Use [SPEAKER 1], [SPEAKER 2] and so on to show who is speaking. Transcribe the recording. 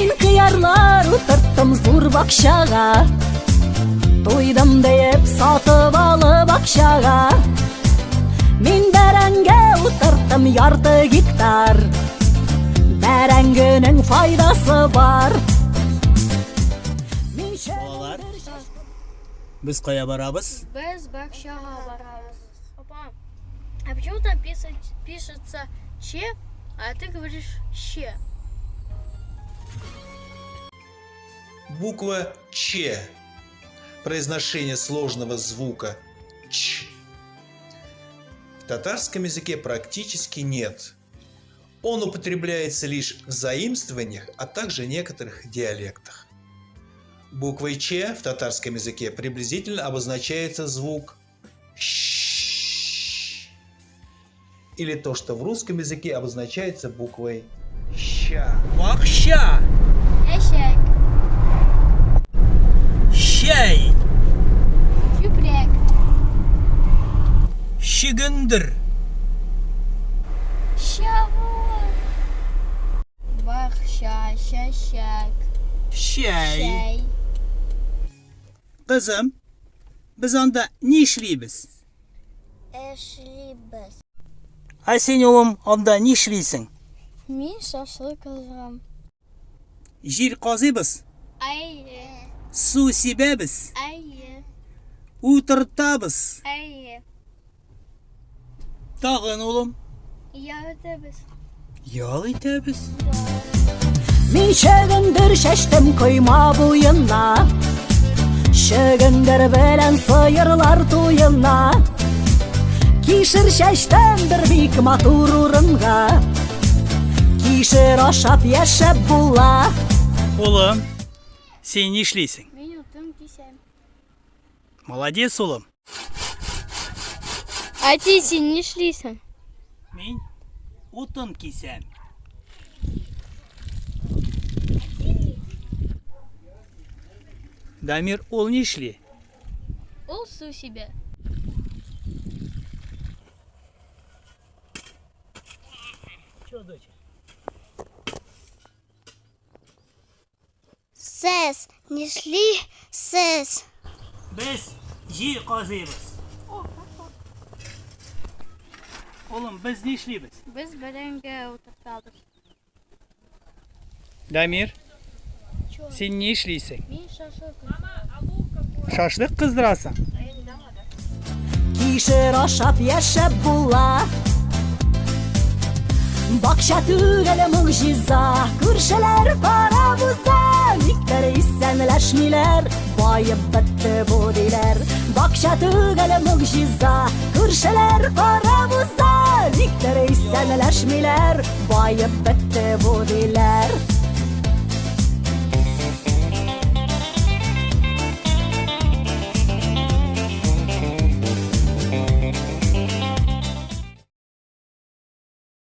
[SPEAKER 1] Мин кыярлар утырттым зур бакчага. Туйдым диеп сатып алып акчага. Мин бәрәңге утырттым ярты гектар. Бәрәңгенең файдасы бар. Мин
[SPEAKER 2] Балалар, без кая барабыз?
[SPEAKER 3] Без бакчага барабыз. Папа, а почему там писать, пишется Че, а ты говоришь Щ?
[SPEAKER 4] Буква Ч. Произношение сложного звука Ч в татарском языке практически нет. Он употребляется лишь в заимствованиях, а также некоторых диалектах. Буквой Ч в татарском языке приблизительно обозначается звук Щ или то, что в русском языке обозначается буквой Ща.
[SPEAKER 2] Бакча.
[SPEAKER 3] Әшәк.
[SPEAKER 2] Чәй.
[SPEAKER 3] Чүпрәк.
[SPEAKER 2] Чөгендер.
[SPEAKER 3] Чавор. Бакча, чәчәк.
[SPEAKER 2] Чәй.
[SPEAKER 3] Чәй.
[SPEAKER 2] Кызым, без анда ни эшлибез?
[SPEAKER 3] Эшлибез.
[SPEAKER 2] Ә син, улым, анда ни эшлисең?
[SPEAKER 3] Мин шашлык кыздырам.
[SPEAKER 2] Җир казыйбыз,
[SPEAKER 3] Әйе.
[SPEAKER 2] су сибәбез,
[SPEAKER 3] Әйе.
[SPEAKER 2] утыртабыз.
[SPEAKER 3] Әйе.
[SPEAKER 2] Тагын, улым?
[SPEAKER 3] Ял итәбез.
[SPEAKER 2] Ял итәбез.
[SPEAKER 1] Мин чөгендер чәчтем койма буена. Чөгендер белән сыерлар туена. Кишер чәчтем бер бик матур урынга. Кишер ашап яшәп була.
[SPEAKER 2] Улым, син нишлисең?
[SPEAKER 3] Мин утын кисәм.
[SPEAKER 2] Молодец, улым.
[SPEAKER 3] Әти, син нишлисең?
[SPEAKER 2] Мин утын кисәм. Дамир, ул нишли?
[SPEAKER 3] Ул су сибә.
[SPEAKER 2] Чё, доча?
[SPEAKER 5] Сез нишлисез?
[SPEAKER 2] Без җир казыйбыз. Улым, без нишлибез?
[SPEAKER 3] Без бәрәңге утыртабыз.
[SPEAKER 2] Дамир, син нишлисең?
[SPEAKER 3] Мин шашлык.
[SPEAKER 2] Шашлык кыздырасың?
[SPEAKER 1] Кишер ашап яшәп була. Бакча түгел могҗиза, күршеләр карап уза, никтер исәнләшмиләр, баеп бетте бу диләр. Бакча түгел могҗиза, күршеләр карап уза, никтер исәнләшмиләр, баеп бетте бу диләр.